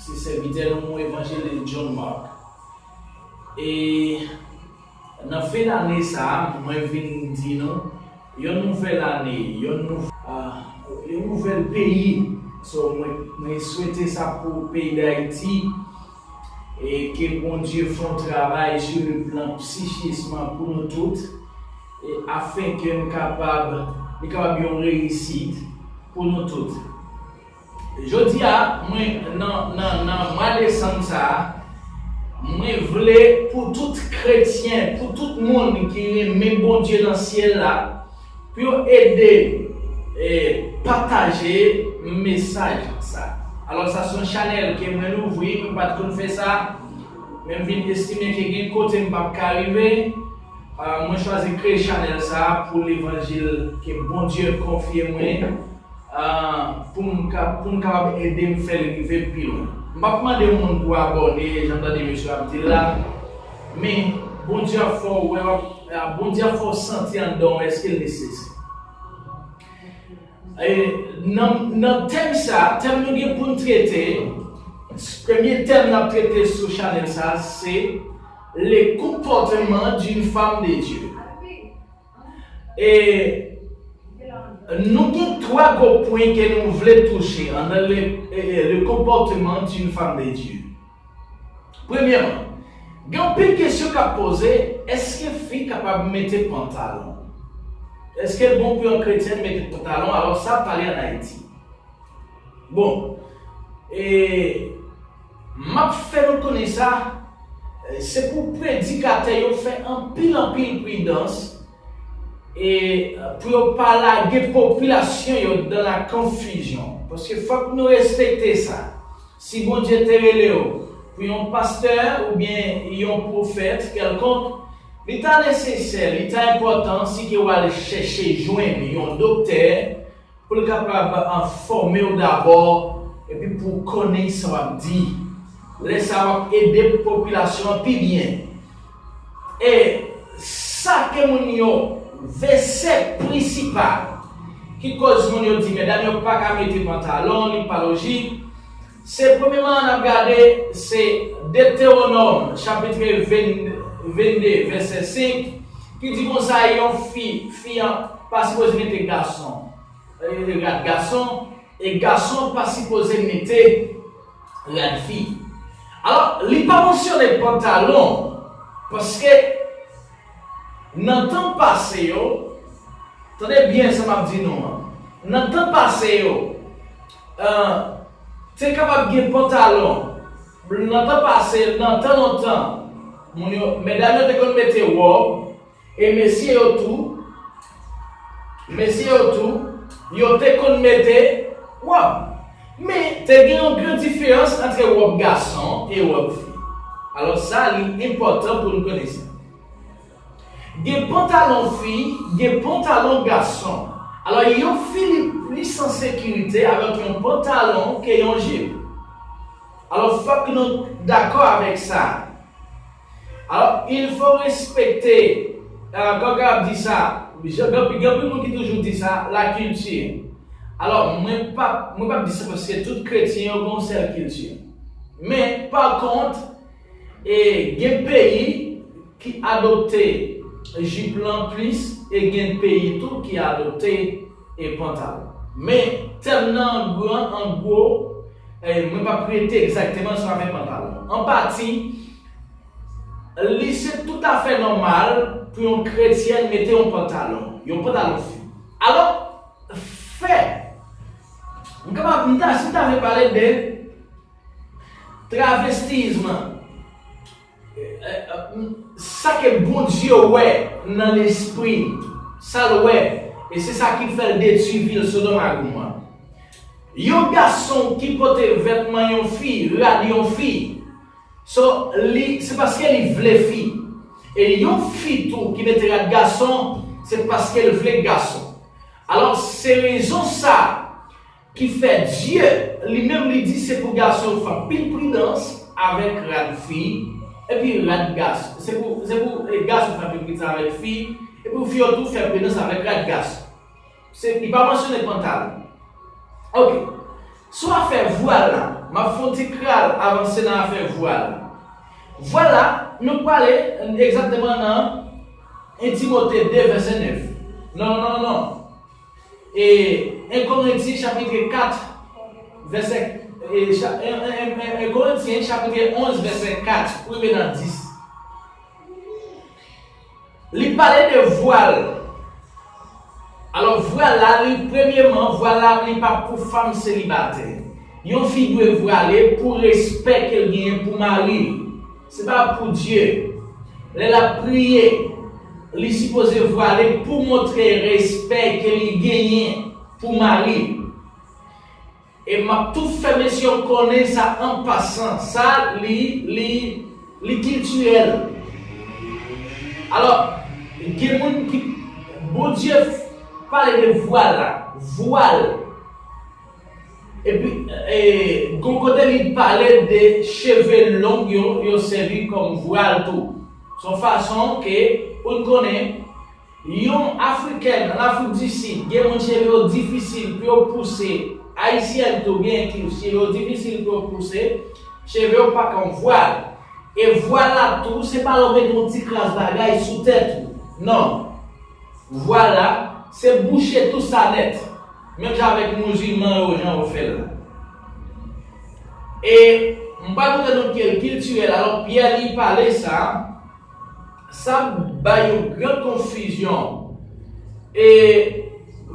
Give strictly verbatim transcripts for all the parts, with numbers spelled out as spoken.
Se sèvitè nou, Evanjelis John Mark. E nan fen lane sa a, mwen vin di nou, yon nouvèl ane, yon nou, ah, yon nouvèl peyi. So, mwen, mwen swete sa pou peyi Dayiti, e ke Bondye fè yon travay sou le plan psichis pou nou tout, e afen ke nou kapab, li kapab yon reyisit pou nou tout. Jodi a, mwen, nan, nan, nan mwa desanm sa a, mwen vle pou tout kretyen, pou tout moun ki renmen Bondye nan syèl la, pou yo ede, e, pataje mesaj sa. Alò, sa se yon chanèl ke mwen louvri, mwen pa t konn fè sa, men m vin estime ke gen kote m p ap ka rive. Ah, mwen chwazi kreye chanèl sa pou levanjil ke Bondye konfye mwen, ah, pou m ka, pou m kapab ede m fè l rive pi lwen. M p ap mande moun pou abòne, jan m tande mesye ap di l la, men Bondye ap fè w wè, w ap, ah, Bondye ap fè w santi anndan w èske l nesesè. E, nan, nan tèm sa, tèm nou gen pou n trete, premye tèm n ap trete sou chanèl sa, se le comportement d'une femme de Dieu. E nou gen twa gwo pwen ke nou vle touche anndan le, e, e, le comportement d'une femme de Dieu. Premyèman, gen anpil kesyon k ap poze, èske fi kapab mete pantalon? Èske l bon pou yon kretyèn mete pantalon? Alò, sa ap pale ann Ayiti. Bon, e m ap fè nou konnen sa, e, se pou predikatè yo fè anpil, anpil pridans, e, e, pou yo pa lage popilasyon yo dans la confusion. Paske fòk nou respekte sa. Si Bondye te rele w pou yon pastè oubyen yon pwofèt kèlkonk, li ta nesesè, li ta enpòtan si ke w al chèche jwenn yon doktè pou l kapab, ah, fòme w dabò, epi pou w konnen sa w ap di. Lè sa a, w ap ede popilasyon an pi byen. E sa ke moun yo, vèsè prensipal ki koz moun yo di medam yo pa ka mete pantalon, li pa lojik, se premyèman n ap gade, se Detewonòm, chapit ven, vennde, vèsè senk, ki di konsa, yon fi, fi an pa sipoze mete gason, e, rad gason, e gason pa sipoze mete rad fi. Alò, li pa mansyone pantalon, paske nan tan pase yo, tande byen sa m ap di nou an, nan tan pase yo, eh, te kapab gen pantalon. Nan tan pase, nan tan lontan, moun yo, medam yo te konn mete wòb, e mesye yo tou, mesye yo tou, yo te konn mete wòb. Men, te gen yon gran diferans ant wòb gason e wòb fi. Alò, sa, li enpòtan pou nou konnen sa. Gen pantalon fi, gen pantalon gason. Alò, yon fi li plis an sekirite avèk yon pantalon ke yon jip. Alò, fòk nou dakò avèk sa. Alò, il faut respecter, euh, kòm yo ap di sa, gen, gen anpil moun ki toujou di sa, la kilti. Alò, mwen p ap, mwen p ap di sa paske tout kretyen yo gen yon sèl kilti. Men, pa kont, e, gen peyi ki adopte jip lan plis, e gen peyi tou ki adopte, e, pantalon. Men, tèm nan an gran, an gwo, e, mwen p ap rete egzakteman sou afè pantalon. An pati, li se toutafè nòmal pou yon kretyèn mete yon pantalon, yon pantalon fi. Alò, fè, m kapab, m ta, si m ta vle pale de travestism, e, e, e, sa ke Bondye wè nan lespri, sa l wè, e se sa ki fè l detwi vil Sodòm ak Gomò. Yon gason ki pote vètman yon fi, rad yon fi, so, li, se paske li vle fi. E yon fi tou ki mete rad gason, se paske l vle gason. Alò, se rezon sa ki fè Dye, li menm, li di se pou gason yo fè anpil pridans avèk rad fi, epi rad gason. Se pou, se pou, e, gason fè anpil pridans avèk fi, epi pou fi yo tou fè pridans avèk rad gason. Se, li pa mansyone pantalon. Oke. Sou afè vwal la, m ap fè yon ti kral avanse nan afè vwal la. Vwal la, nou prale egzakteman nan en Timote de vèsè nèf. Non, non, non, non. E en Korentyen chapit kat, vèsè, e cha- en, en, en, en, en Korentyen chapit onz, vèsè kat pou rive nan dis. Li pale de vwal. Alò, vwal la, li, premyeman, vwal la, li pa pou fanm selibatè. Yon fi dwe vwale pou respè ke l genyen pou mari l. Se pa pou Dye. Lè l ap priye, li sipoze vwale pou montre respè ke li genyen pou mari l. E m ap tou fè mesye yo konnen sa an pasan. Sa, li, li, li kiltirèl. Alò, gen moun ki, Bondye pale de vwal la. Vwal. Epi, e, gon kote li pale de cheve long yo, yo sèvi kòm vwal tou. Se yon fason ke pou n konnen yon Afriken, an Afrik di Sid, gen moun cheve yo difisil pou yo pouse, Ayisyèn tou, gen ki cheve yo difisil pou yo pouse, cheve yo pa konn vwal. E vwal la tou, se pa lè w mete yon ti kras bagay sou tèt ou. Non. Vwal la, se bouche tou sa nèt. Menm jan avèk mizilman yo, jan yo fè l la. E m pral montre nou ke l kiltirèl. Alò, Pyè li pale sa, sa bay yon gran konfizyon. E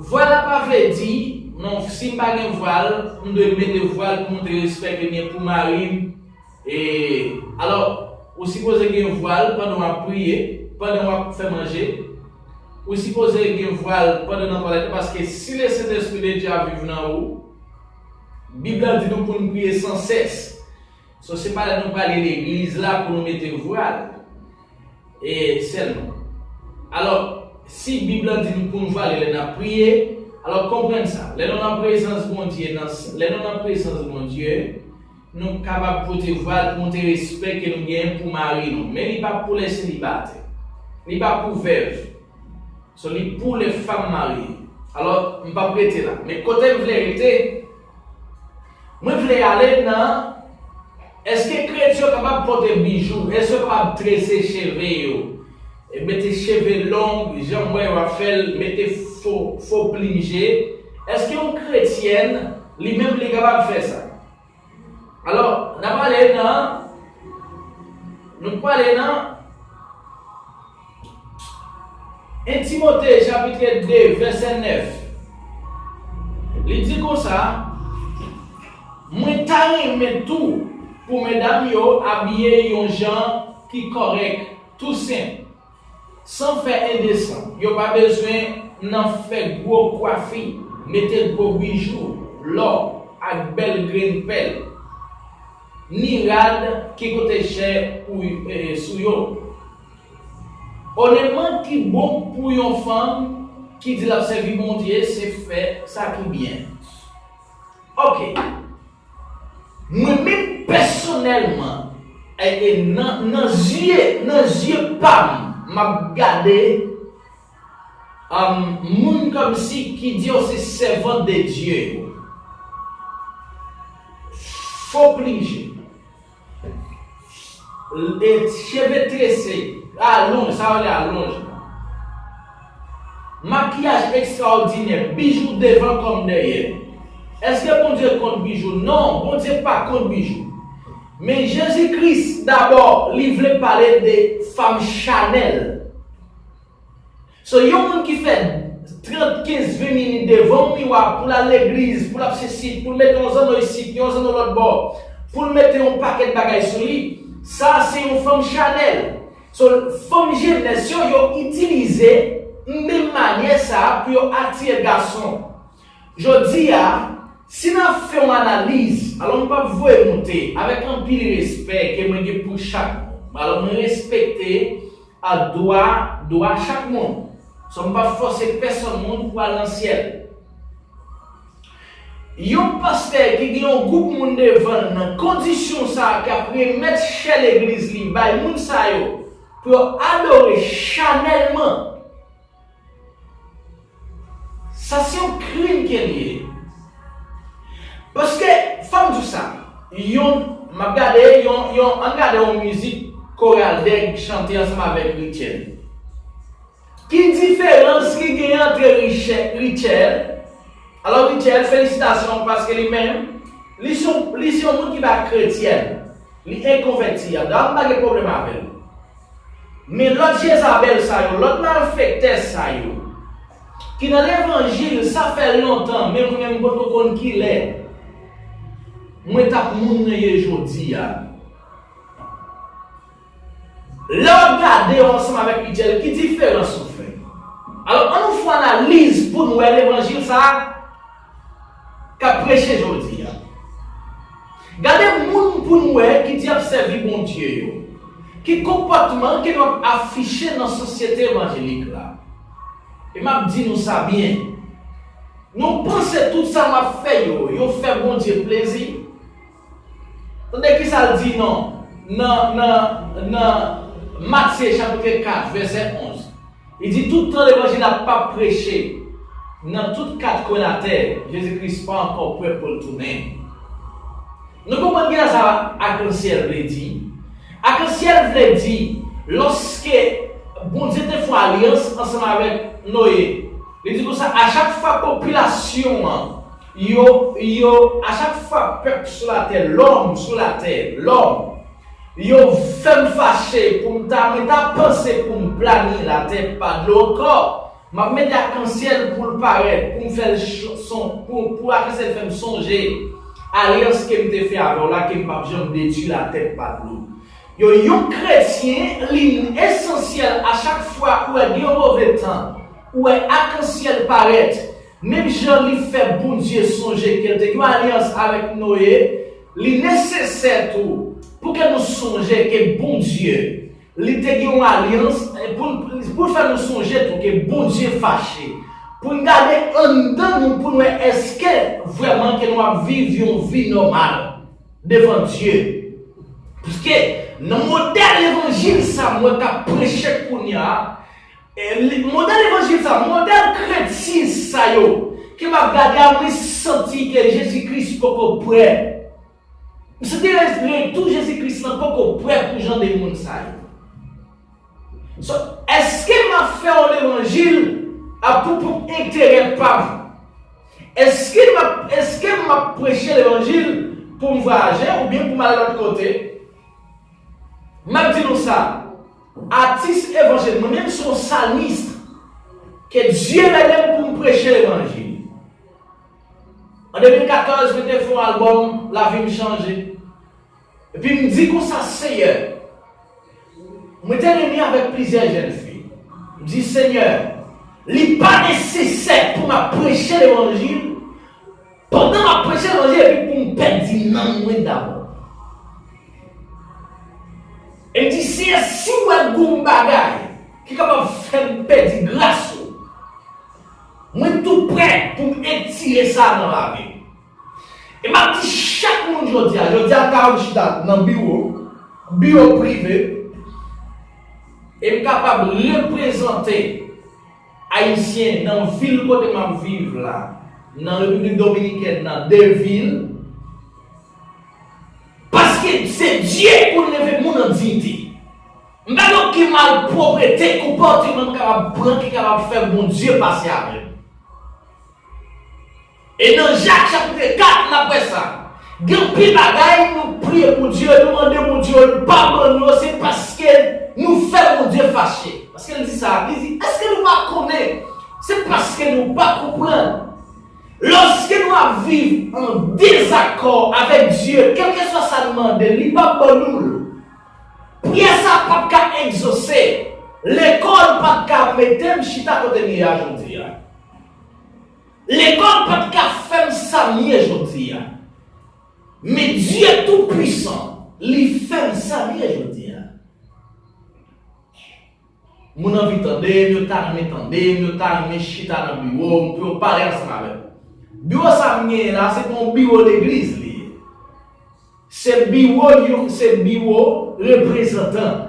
vwal la pa vle di, non, si m pa gen vwal, m dwe mete vwal pou montre respè ke m gen pou mari m. E, alò, ou sipoze gen vwal pandan w ap priye, pandan w ap fè manje. Ou sipoze gen vwal pandan nan twalèt la, paske si le Sentespri de Dye ap viv nan ou, Bib la di nou pou n priye san sès. So, se pa lè nou prale legliz la pou nou mete vwal e sèlman. Alò, si Bib la di nou pou n vwale lè n ap priye, alò konprann sa. Lè nou nan prezans Bondye, nan, lè nou nan prezans Bondye, nou kapab pote vwal pou montre respè ke nou genyen pou mari nou. Men li pa pou lè selibatè. Li pa pou vèv. So, li pou lè fanm marye. Alò, m p ap rete la. Men kote m vle rete, mwen vle ale nan, èske kretyen yo kapab pote bijou? Èske yo kapab trese cheve yo? E mete cheve long, jan m wè yo ap fè l, mete fo, fo plim je. Èske yon kretyèn, li menm, li kapab fè sa? Alò, n ap ale nan, nou prale nan en Timote chapit de, vèsè nèf. Li di konsa, mwen ta renmen tou pou medam yo abiye yon jan ki kòrèk, tou senp, san fè endesan. Yo pa bezwen nan fè gwo kwafi, mete gwo bijou, lò, ak bèl grenn pèl, ni rad ki koute chè pou, e, sou yo. Onètman, ki bon pou yon fanm ki di l ap sèvi Bondye, se fè sa ki byen. Ok. Mwen menm pèsonèlman, e, e, nan, nan zye, nan zye pa m, m ap gade, um, moun kòmsi ki di yo se sèvant de Dye yo. Fo plim je. E cheve trese, alonj, sa yo rele alonj. Makiyaj ekstraòdinè, bijou devan kòm dèyè. Èske Bondye kont bijou? Non, Bondye pa kont bijou. Men Jezi Kris, dabò, li vle pale de fanm Chanèl. So, yon moun ki fè trant, kenz, ven minit devan yon miwa pou l al legliz, pou l ap sesi, pou l mete yon zanno isit, yon zanno lòt bò, pou l mete yon pakèt bagay sou li, sa se yon fanm Chanèl. So, fanm jenès yo, yo itilize menm manyè sa a pou yo atire gason. Jodi a, si n ap fè yon analiz, alò m p ap voye moute, avèk anpil respè ke mwen gen pou chak moun. Alò mwen respekte a dwa, dwa chak moun. So, m p ap fòse pèsonn moun pou al nan syèl. Yon pastè ki gen yon gwoup moun devan l nan kondisyon sa a, k ap remèt chè legliz li bay moun sa yo pou yo adore chanèlman, sa se yon krim ke l ye. Paske, fò m di w sa, yon, m ap gade, yon, yon, ann gade yon mizik Koral Dèg chante ansanm avèk Richel. Ki diferans ki genyen ant Richel, Richel? Alò, Richel, felisitasyon, paske li menm, li se yon, li se yon moun ki pa kretyèn. Li enkonvèti, dayè m pa gen pwoblèm avè l. Men lòt Jezabèl sa yo, lòt malfektè sa yo, ki nan levanjil, sa fè lontan, men mwen menm m potko konn kilè mwen t ap moun mwen ye jodi a. Lè w ap gade yo ansanm avèk Richel, ki diferans ou fè? Alò, ann nou fè analiz pou n wè levanjil sa a k ap preche jodi a. Gade moun pou n wè ki di y ap sèvi Bondye yo. Ki konpòtman ke nou ap afiche nan sosyete evanjelik la? E m ap di nou sa byen. Nou panse tout sa m ap fè yo, yo fè Bondye plezi? Tande kisa l di non nan, nan, nan Matye chapit kat, vèsè onz. Li di, tout tan levanjil la p ap preche nan tout kat kwen latè, Jezi Kris pa ankò prè pou l tounen. Nou konprann kisa sa akansyèl vle di? Akansyèl vle di, lòske Bondye te fè yon alyans ansanm avèk Noye, li di konsa, a chak fwa popilasyon an, yo, yo, a chak fwa pèp sou latè, lòm sou latè, lòm, yo fè m fache pou m ta, mwen ta panse pou m planye latè pa dlo ankò. M ap mete akansyèl pou l parèt, pou m fè l ch-, son, pou, pou akansyèl fè m sonje alyans ke m te fè avè w la, ke m p ap janm detwi latè pa dlo. Yo, yon kretyen, li esansyèl a chak fwa ou wè gen yon move tan, ou wè akansyèl parèt, menm jan li fè Bondye sonje ke l te gen yon alyans avèk Noye, li nesesè tou pou ke nou sonje ke Bondye, li te gen yon alyans, e pou, pou l fè nou sonje tou ke Bondye fache. Pou n gade anndan nou, pou n wè èske vrèman ke nou ap viv yon vi nòmal devan Dye. Paske nan modèl levanjil sa m wè k ap preche kounye a, e, li, modèl levanjil sa, modèl kretyen sa yo, ke m ap gade a, mwen santi ke Jezi Kris poko prè. M santi re-, retou Jezi Kris lan poko prè pou jan de moun sa yo. So, èske m ap fè yon levanjil a pou, pou enterè pa m? Èske m ap, èske m ap preche levanjil pou m vwayaje oubyen pou m ale lòt kote? M ap di nou sa, atis evanjil, mwen menm se yon salmis ke Dye rele m pou m preche levanjil. An de mil katòz, mwen te fè yon albòm, Lavi m chanje. Epi m di konsa, Seyè, mwen te reyini avèk plizyè jèn fi. M di, Seyè, li pa nesesè pou m ap preche levanjil, pandan m ap preche levanjil, epi pou m pèdi nanm mwen dabò. E m di, Seyè, si w wè gon bagay ki kapab fè m pèdi gras ou, mwen tou prè pou m etire sa nan lavi m. E m ap di chak moun jodi a, jodi a, m ka chita nan biwo, biwo prive, e m kapab reprezante Ayisyen nan vil kote m ap viv la, nan Repiblik Dominikèn nan, de vil, paske se Dye pou l leve moun an diyite. M pa gen okenn malpwòpte, konpòteman m kapab pran ki kapab fè Bondye pase avè m. E nan Jak chapit kat, n ap wè sa. Gen anpil bagay nou priye Bondye, nou mande Bondye, li pa ban nou yo, se paske nou fè Bondye fache. Paske l di sa, li di, èske nou pa konnen? Se paske nou pa konprann. Lòske nou ap viv an dezakò avèk Dye, kèlkeswa sa n mande l, li p ap ban nou l. Priyè sa p ap ka egzose. Lekòl pa t ka mete m chita kote m ye a jodi a. Lekòl pa t ka fè m sa m ye jodi a. Men Dye Toupwisan, li fè m sa m ye jodi a. Moun anvi tande m, yo ta renmen tande m, yo ta renmen chita nan biwo m pou yo pale ansanm avè m. Biwo sa m genyen la, se pa yon biwo legliz li ye. Se biwo yon, se biwo reprezantan.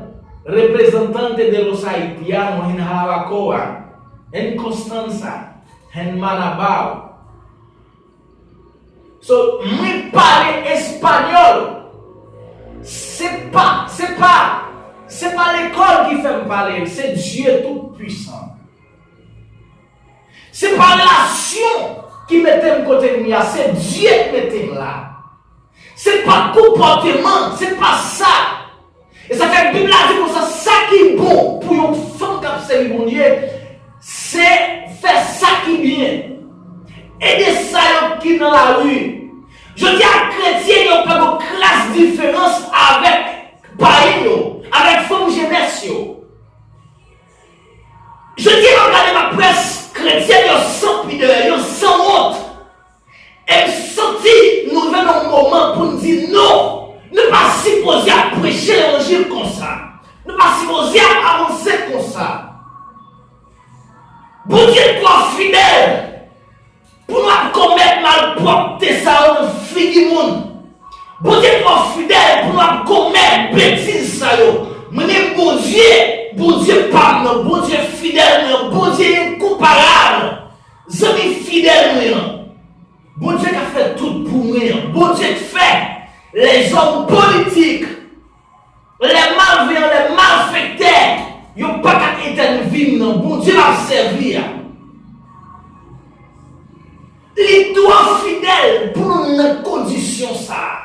Reprezentante de los Haitianos en Jarabacoa, en Constanza, en Manabao. So, mwen pale espanyòl. Se pa, se pa, se pa lekòl ki fè m pale l, se Dye Toutpwisan. Se pa relasyon ki mete m kote m ye a, se Dye ki mete m la. Se pa konpòteman, se pa sa. E sa fè Bib la di konsa, sa ki bon pou yon fanm k ap sèvi Bondye, se fè sa ki byen. Ede sa yo ki nan lari. Jodi a, kretyen yo pa gen kras diferans avèk payen yo, avèk fanm jenès yo. Jodi a, m ap gade laprès kretyèn yo san pidè, yo san wont. E m santi nou rive nan yon moman pou n di non, nou pa sipoze ap preche levanjil konsa. Nou pa sipoze ap avanse konsa. Bondye twò fidèl pou nou ap komèt malpwòpte sa yo nan figi moun. Bondye twò fidèl pou nou ap komèt betiz sa yo. Mwen menm Bondye, Bondye pa m nan, Bondye fidèl mwen an, Bondye enkonparab, zanmi fidèl mwen an. Bondye ka fè tout pou mwen an. Bondye k fè lèzòm politik, lè malveyan, lè malfektè, yo pa ka etèn vi m nan. Bondye m ap sèvi a, li twò fidèl pou nou nan kondisyon sa a.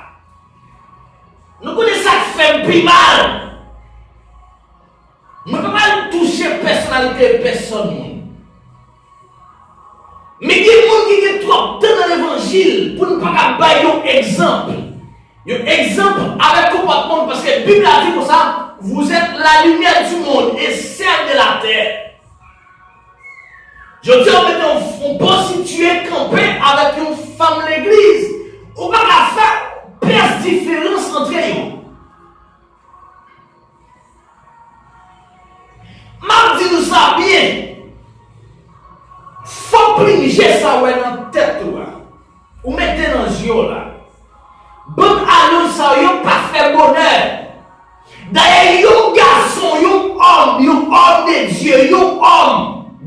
Nou konnen sa k fè m pi mal. Mwen pa pral touche pèsonalite pèsòn moun. Men gen moun ki gen twòp tan nan levanjil pou n pa ka bay yon egzanp. Yon egzanp avèk konpòtman nou, paske Bib la di konsa, vous êtes la lumière du monde et sel de la terre. Jodi a, w mete yon, yon pwostitiye kanpe avèk yon fanm legliz. Ou pa ka fè pyès diferans antre yo. M ap di nou sa byen. Fò w plimje sa w wè nan tèt ou a. Ou mete nan zye w la. Bann alyanj sa yo, yo pa fè bonè. Dayè, yon gason, yon òm, yon òm de Dye, yon òm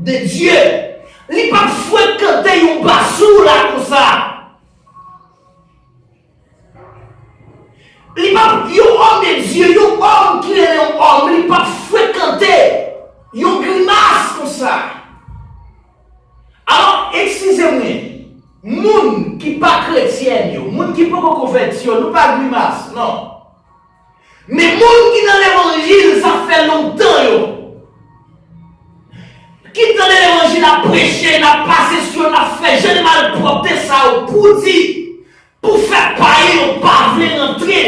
de Dye, li p ap frekante yon basou la konsa. Li p ap, yon òm de Dye, yon òm ki rele yon òm, li p ap frekante yon grimas konsa. Alò, eskize mwen, moun ki pa kretyèn yo, moun ki poko konvèti yo, nou pa grimas, non. Men moun ki nan levanjil, sa fè lontan yo ki tande levanjil ap preche, n ap pase sou yo, n ap fè jan de malpwòpte sa yo, pou di, pou fè payen yo pa vle rantre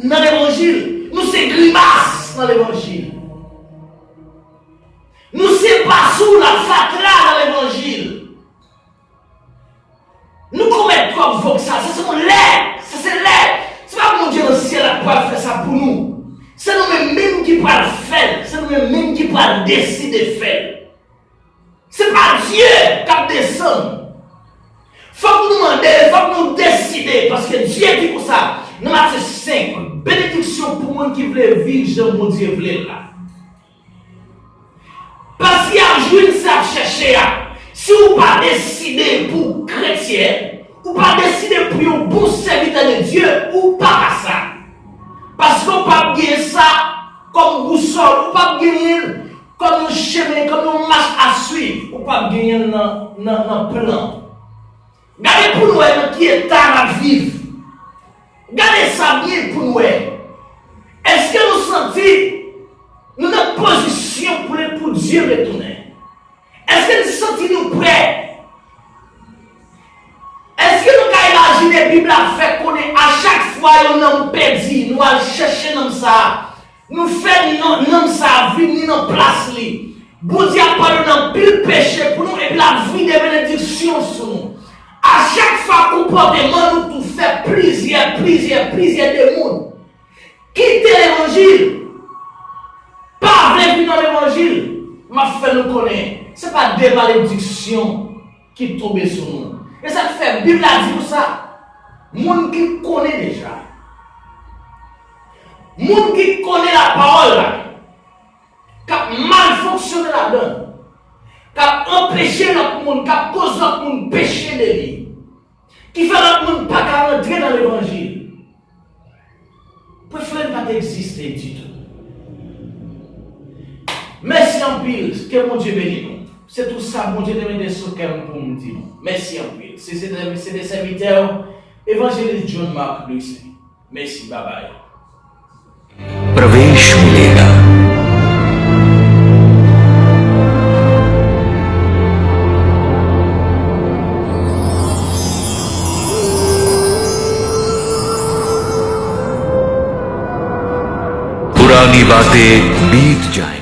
nan levanjil. Nou se grimas nan levanjil. Nou se basou la, fatra nan levanjil. Nou komèt twòp vòk sa, sa se yon lè, sa se lè. Se pa Bondye nan syèl la k pral fè sa pou nou. Se nou menm menm ki pral fè l, se nou menm menm ki pral deside fè l. Se pa Dye k ap desann. Fòk nou mande l, fòk nou deside, paske Dye di konsa nan Matye senk, benediksyon pou moun ki vle viv jan Bondye vle l la. Paske y ap jwenn sa y ap chèche a. Si w pa deside pou w kretyen, ou pa deside pou yon bon sèvitè de Dye, ou pa ka sa. Paske w p ap genyen sa kòm bousòl, ou p ap genyen l kòm yon chemen, kòm yon mach a swiv, ou p ap genyen l nan, nan, nan plan. Gade pou n wè nan ki eta n ap viv. Gade sa byen pou n wè. Èske nou santi nou nan pozisyon pou, pou Dye retounen? Èske n santi nou prè? Èske nou ka imajine Bib la fè konnen a chak fwa yon nanm pèdi, nou al chèche nanm sa a, nou fè non, nanm sa a vini nan plas li. Bondye ap padone anpil peche pou nou epi l ap vide benediksyon sou nou. A chak fwa konpòteman nou tou fè plizyè, plizyè, plizyè de moun kite levanjil, pa vle vin nan levanjil, m ap fè nou konnen se pa de malediksyon ki tonbe sou nou. E sa k fè Bib la di nou sa. Moun ki konnen deja, moun ki konnen lapawòl la, k ap mal fonksyone ladan l, k ap anpeche lòt moun, k ap koz lòt moun peche de li, k Ki fè lòt moun pa ka rantre nan levanjil. Preflèn pa t egziste ditou. Mèsi anpil, ke Bondye beni nou. Se tou sa Bondye te mete sou kè m pou m di nou. Mèsi anpil. Se, se te, se te sèvitè w, Evanjelis John Marc Louissaint. Mèsi, babay. प्रवेश मिलेगा। पुरानी बातें बीत जाएं।